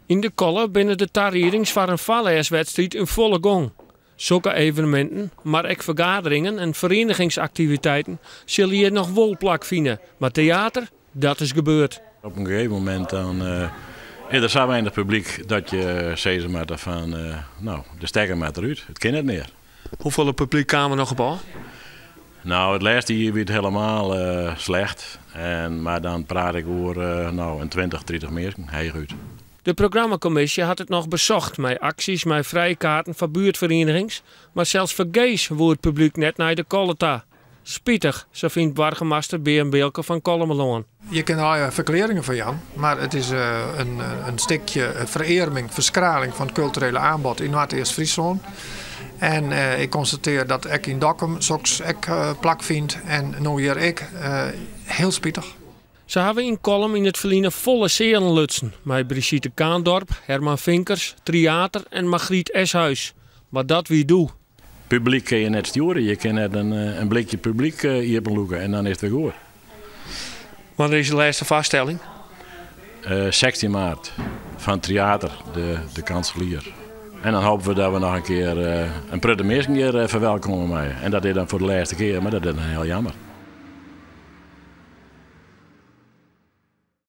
Yn De Colle binne de tariedings foar in foarlêswedstriid yn folle gong. Sokke eveneminten, mar ek fergaderingen en ferienigingsaktiviteiten sille hjir noch wol plakfine, mar teater, dat is gebeurd. Op in gegeven momint dan is der sa weinich publyk dat je sizze moatte fan no, de stekker moat derút, it kin net mear. Hoefolle publyk kaam der noch op ôf? No, it lêste jier wie it helemaal slecht. En, mar dan praat ik oer no, in 20, 30 minsken, heechút. De programmakommisje hat it noch besocht mei aksjes mei frijkaarten foar buertferienigings, mar sels fergees woe it publyk net nei De Colle ta. Spitich, sa fynt boargemaster Bearn Bilker fan Kollumerlân. Je kinne allegear ferklearringen foar jaan, mar it is in stikje ferearming, ferskraling fan it kulturele aanbod yn Noardeast-Fryslân. En ik konstatear dat ek yn Dokkum soks ek plakfynt en no hjir ek. Hiel spitich. Se hawwe yn Kollum yn it ferline folle sealen lutsen mei Brigitte Kaandorp, Herman Finkers, Tryater en Margriet Eshuijs. Mar dat wie doe. Publyk kin je net stjoere. Je kinne net in blikje publyk iepenlûke en dan is it wer goed. Wannear is de lêste foarstelling? 16 maart fan Tryater, de Kanselier. En dan hoopje we dat we noch in kear in protte minsken hjir ferwelkomme meie. En dat is dan foar de lêste kear, mar dat is dan hiel jammer.